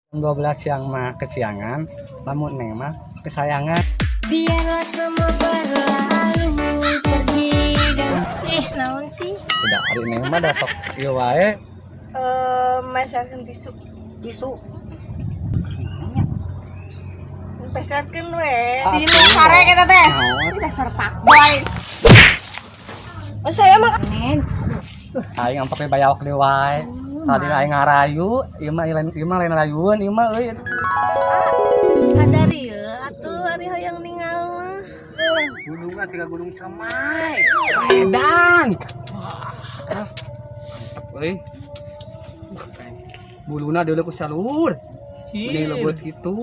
12 siang mah kesiangan, lamun neng mah kesayangan. Biarlah semua berlalu pergi dan Ih, naon sih? Udah hari neng mah dah sok ieu wae. Eh, meserkeun tisu. Tisu. Peserkeun we. Ah, Di nu pare kita teh. Naon? Ini dasar fuckboy. Oh, saya mah Nen. Aing ampe bayawak deui wae. Tadi aing ngarayu, ieu mah lain, ieu mah lain rayuan, ieu mah euy. Kadari ye atuh ari hayang ningal mah. Gunungna siga gunung Ciremai. Edan. Mantep euy. Buluna deuleu ku salur. Mending lebet kitu.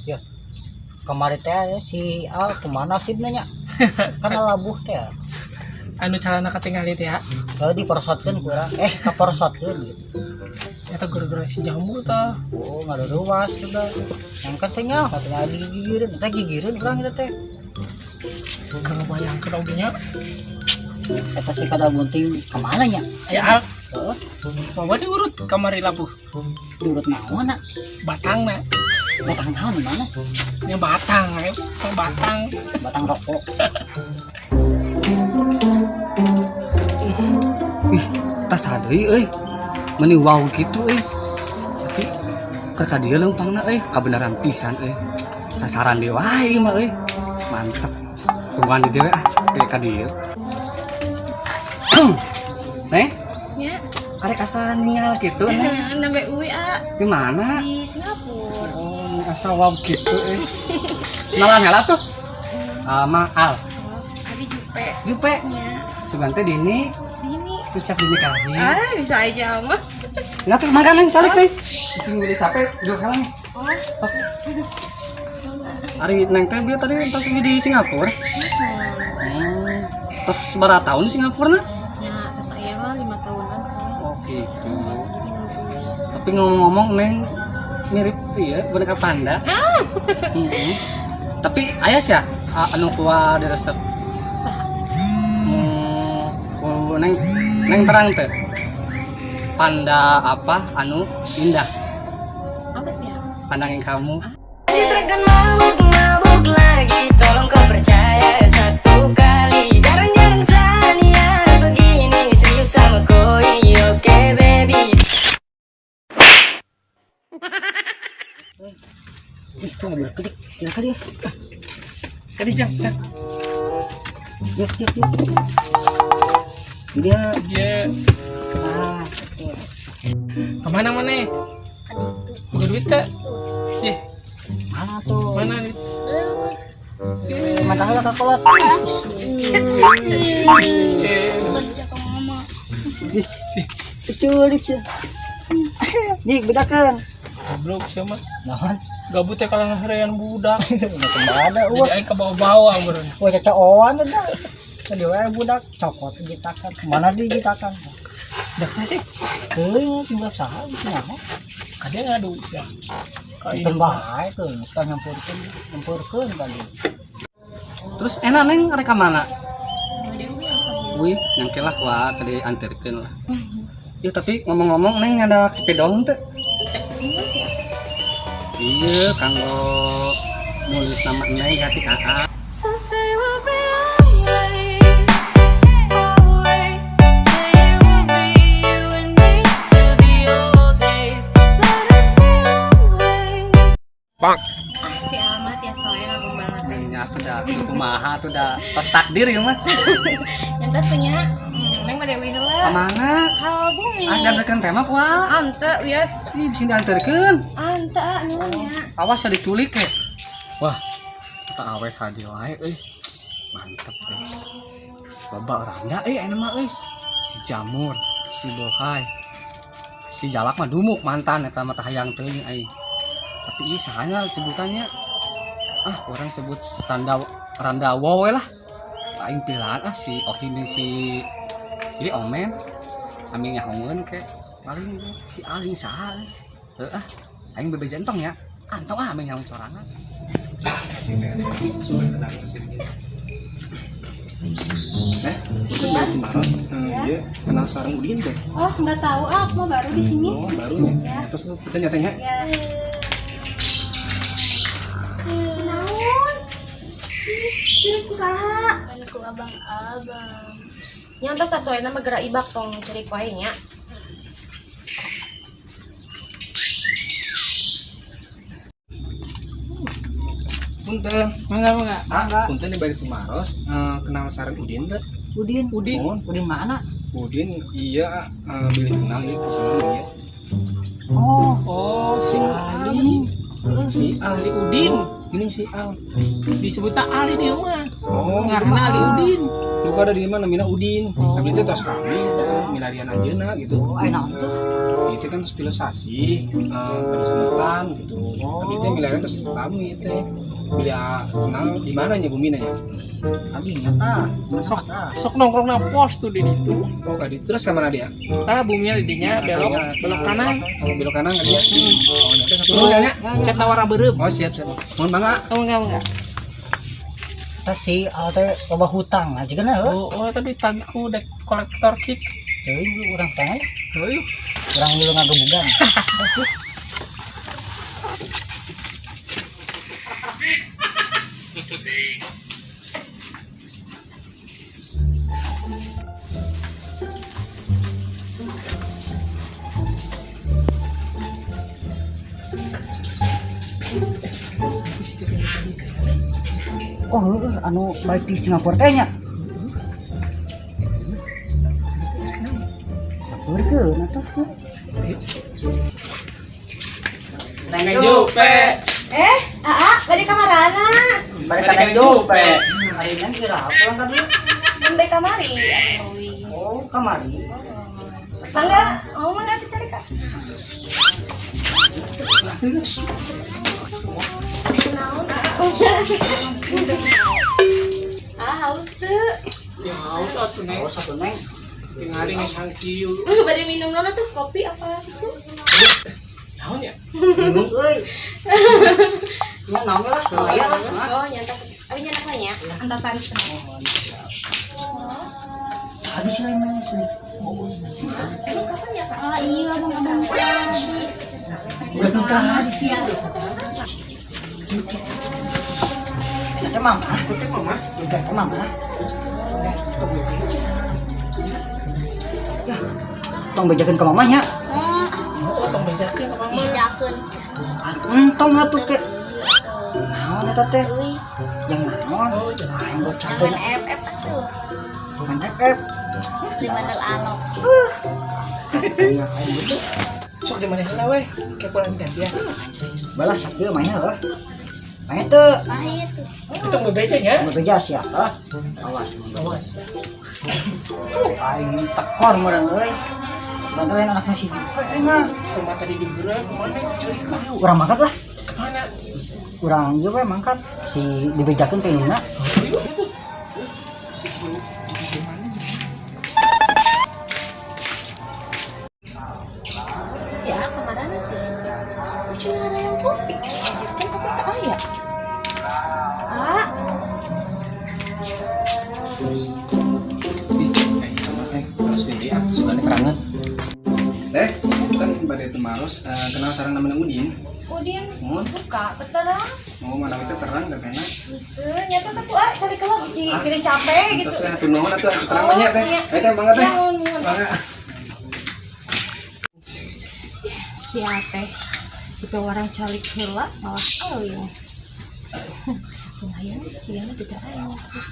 Ya. Kemarin teh si Al kemana sih nanya? Kan labuh teh. Anu calana ketinggalan ya. Kalau diperosotkeun kurang, kaporosotkeun gitu. Eta gara-gara si jamur tah. Oh, nggak ada ruas sudah. Yang katanya, katanya digigireun, teh gigireun urang eta teh. Kalau bayangkeun oge nya. Eta si kada gunting kemana nya? Si Al Heeh, bawa diurut kamari labuh. diurut naon na? Batangna. Batang naon di mana? Nya batang, ayo batang. Batang rokok. Ih, tas deui euy. Meni wow gitu euy. Tapi ka dieu leumpangna euy, kabeneran pisan euy. Sasaran deui wae ieu mah euy. Mantep. Tungguan di dieu we ah, ka dieu. Neng, nya. karek asa ningal gitu neng. Nembe uwi a Di mana? di Singapura. Oh, asa wow gitu euy. Kenalan heula tuh. Sama Al. Oh, abi Jupe. Jupe. Nya. Sugan teh Dini, Dini. terus siap dinikahi. Ah, bisa aja mah. Nah, terus makan neng, calik neng. Sing udah capek, duduk heula nih. Oh, Sok. Ari neng teh bieu tadi tos di Singapura. Terus berapa tahun di Singapura nah? nya terus saya mah 5 tahunan. Oh gitu. Tapi ngomong-ngomong neng mirip iya boneka panda. Tapi ayah sih ya anu kuah diresep. Ku neng neng terang teh. Panda apa anu indah Apa sih ya? pandangin kamu. Takkan mabuk-mabuk lagi. Tolong kau percaya satu kali. Jarang-jarang Sania begini. Serius sama koi, oke baby. Ih, tuh ngambil kedik. Kira kali ya. Kadi jang, jang. Yuk, yuk, yuk. Dia. Dia Ah, gitu. kemana mana? Buka duit tak? Ih, Mana tuh? mana nih? Mata heula ka kolot. Kerja ke mama. Keculik sih. Jik, bedakeun. Goblok siapa? Naon? Gabut ya kalau ngeherayan budak. Udah ada Jadi uang. aing kebawa-bawa bro. Wah, cacoan eta. Tadi wae budak cokot digitakan. Mana digitakan? Dak saya sih. Teuing budak saha nyaho. Kadang ngadu ya. Kayak Teu bae teu, suka nyampurkeun, nyampurkeun kali. Terus enak neng rek ka mana? Wih, nyangke lah kuat tadi anterkeun lah. Ya tapi ngomong-ngomong neng ada spidol henteu? Iya, kanggo nulis nama neng ganti AA. So say we'll be always, always. Say it will be you and me till the old days. Let us be always. Ah, si amat ya soalnya ngagombal mata. Nya tuh dah kumaha tuh dah pas takdir ya mah. Nyantas punya neng pada Dewi heula. Kamana? Kalau bumi. Ah, diantarkeun tema kuah. Ante wios. Ih, bisa diantarkeun. Ante ah, nuhun ya. Awas ya diculik ya. Wah, kata awe sadi wae euy. Mantep euy. Loba orangna euy aya mah euy. Si Jamur, si Bohai. Si Jalak mah dumuk mantan eta mah tah hayang teuing aing. Tapi ieu sahanya sebutannya ah orang sebut tanda randa we lah. Aing pilaan ah si Ohin jeung si ini Omen. Amin nyahoeun ke paling si Aling saha euy. Heuh ah aing bebeja entong ya. Antong ah aing nyahoeun sorangan. Eh, itu berarti Maros. Iya, kenal sarang Udin teh. Oh, nggak tahu ah, aku mah baru di sini. Oh, barunya. Terus kita nyatanya. Ya. Naon? Ih, ciri ku saha? Kan ku abang-abang. Nyantos satu ayeuna mah gerak ibak tong ciri ku aing nya. Punten. Mangga mangga. Ah, punten di bari Maros. Kenal sarang Udin teh. Udin, Udin. Udin mana? Udin, iya, bilih kenal ieu kenal iya. Oh, Oh, si Ali. Si Ali Udin. Ini si Al. Disebutnya Ali dia mah. Oh, Ngaranna Ali Udin. Duka ada di mana namina Udin. Tapi itu tos rame gitu, milarian anjeunna gitu. oh, aya naon tuh? Itu kan terus stilisasi, pada semetan gitu. Tapi itu milarian terus rame teh. Bila kenal di mana nya bumi nya? Abi nyata. Sok sok nongkrong na pos tuh di ditu. Oh, kadi terus ke mana dia? Tah buminya di dinya belok belok kanan. Oh, belok kanan kali ya. Oh, nanti satu dulu ya. Nya. Cet warna beureum. Oh, siap, siap. Mohon mangga. Oh, enggak enggak. Tah si Al teh loba hutang aja kan heuh. Oh, oh tadi tagih ku dek kolektor kick. Teuing urang teh. Heuh. Urang milu ngagebugan. Oh, heueuh, anu baik di Singapura teh nya. Singapura keun atuh. Heuh. Neng Jupe. Eh, Aa, bade kamarana? Balik ka Neng Jupe. Hari ini kira pulang ka dieu. Mun bae kamari atuh wi. Oh, kamari. Tangga, oh mana tuh cari kak? Naon, Aa? Ah, haus tuh. Ya haus atuh neng. Oh, satu Neng. Tingali geus sangkieu. Bade minum naon tuh? Kopi apa susu? Naon ya? Bingung euy. Ya naon lah, aya lah. Oh, nyantas. Abi nyandak mah nya. Antosan. Habis lah ini sudah. Emang kapan ya, Kak? Ah iya abang-abang tadi. Udah nikah. Siap. Teh mama. Teh mama. Teh mama. Ya, tong bejakeun ka mamanya. Oh, tong bejakeun ka mama. Bejakeun. Entong atuh ke. Naon eta teh? Euy, Yang naon? Aing bocah teh. jangan FF atuh. Main FF. Beli bandel alok. Aing gitu. Sok di mana heula we? Kayak kurang gantian. Balas sakieu main heuh. Main teu. Pahit tuh. Itu bebeja nya. Bebeja sia, heuh. Awas. Awas. Aing tekor meureun euy. Bantuin anaknya si Jupe enggak. Rumah tadi di Gura, kemana? Curi ke Urang mangkat lah. kemana? Urang juga mangkat si dibejakeun ka indungna. Yuk, itu. Si Kiu di DJ mana? Si A kemana sih? Kok cina yang kopi? Anjir kan aku tak aya. Ah, Ih, sama harus ganti ah, sugane terangan. Teh, kan bade temaros kenal sareng namina Udin. Udin Mohon, buka terang. mau mana itu terang tetehna. Itu nyata satu A cari keluar bisi gede capek gitu. Terus hatur nuhun atuh atuh terang banyak teh. Iya. Ayo teh mangga teh. Ya, nuhun, nuhun. Mangga. Si A teh itu orang calik heula malah alim. Lumayan sih ya tidak alim sih.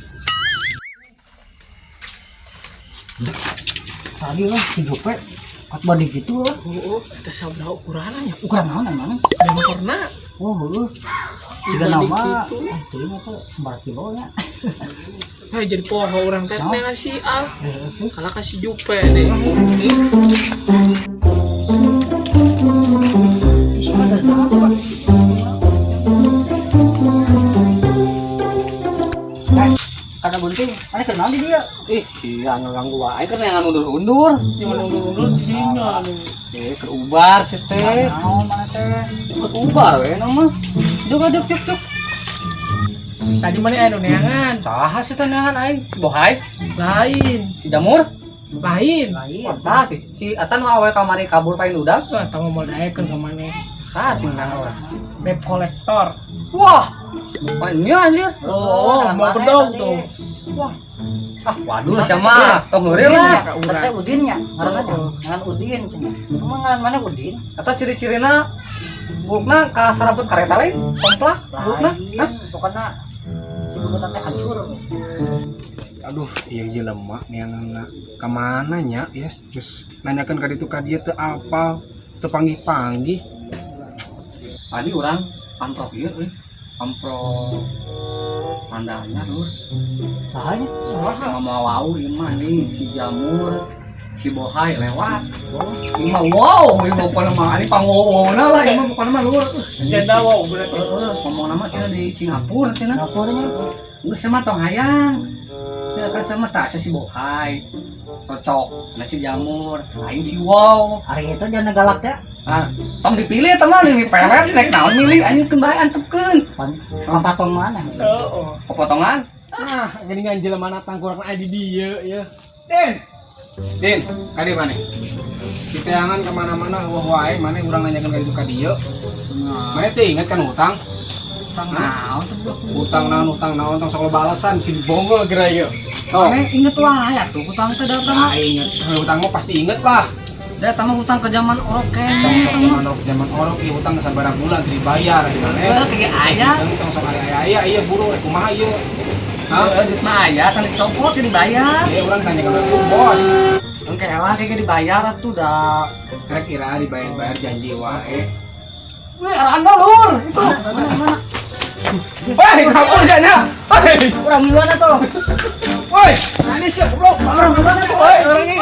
Tadi lah si Jupe kat body gitu lah. Oh, eta sabaraha ukuranna nya? Ukuran naon emang? Bemporna. Oh, heueuh. Siga nama, Gitu. ah teuing eta sabaraha kilo nya. Hei, jadi poho urang teh Naon? neng si Al. Heueuh. Kalah kasih Jupe deh. Di sini dari mana tuh, Pak? Eh, kada bunting, mana kenal di dia? Ih, si anu ganggu wae keur yang undur-undur. Jangan undur-undur dinya anu. Eh, keur ubar si teh. Naon mana teh? Keur ubar we nama. Duk duk duk duk. Tadi mana anu neangan? Saha sih teh neangan aing? Si Bohai, Lain, si Jamur. lain. Lain. Wah, saha sih? Si Atan mah awe kamari kabur paling udah. Wah, tahu mau daekeun ka maneh. Saha sih neangan orang? Debt collector. Wah, ini anjir. Oh, dengan mau mana bedog tadi? tuh. Wah, Ah, waduh siapa? Tong heureuy lah. ka urang. Teh Udin nya, ngaranna teh. Ngaran Udin cenah. Emang ngaran mana Udin? Atau ciri-cirina bulukna ka saraput kareta lain, komplak bulukna. Lain, pokoknya si bukutan teh hancur. Aduh, iya jelema neangan ka mana nya ya? Terus nanyakeun ka ditu ka dieu teu apal, teu panggih-panggih. Tadi orang amprok ieu euy. Amprok pandanya lur. Saha nya? Saha mau wau ieu mah anjing si Jamur, si Bohai lewat. Ieu mah wow, ieu mah pokona mah ini pangwowona lah ieu mah pokona mah lur. Janda wow berarti. Heeh, ngomong nama cenah di Singapura cenah. Singapura nya. Geus mah tong hayang. Ya kan sama stasiun si Bohai. Socok, nah si Jamur, aing si Wow. Hari itu jangan galak teh. Ah, tong dipilih teman ini pelet rek naon milih anjing keun bae antepkeun. Pan patong mana? Heeh. Pepotongan. Ah, geuningan jelema na tangkurak na di dieu ya. Din. Din, ka dieu maneh? Diteangan ka mana-mana wah wae maneh urang nanyakeun ka ditu ka dieu. Maneh teh inget kan hutang? Utang naon tuh bro? Hutang naon tong sok loba alasan si dibongol geura ieu. Sok. Maneh inget wae atuh hutang teh datang. Nah, inget. Hutang mah pasti inget lah. Datang mah hutang ke zaman orok Tong keneh. sok zaman orok zaman orok ieu hutang sabaraha bulan teu dibayar ieu maneh. Heuh, kayak aya. Tong sok ari aya ieu buru eh kumaha ieu. Hah? Heeh, duit mah aya can dicopot ge dibayar. Iya, urang tanya ke bos. Engke elah kayak dibayar atuh da. Kira-kira dibayar-bayar janji wae. Weh, aranda lur itu. Mana mana? Woi, kabur sana. Woi, Urang miluan atuh. woi, ini sih, bro. Urang miluan atuh. Woi, orang ini.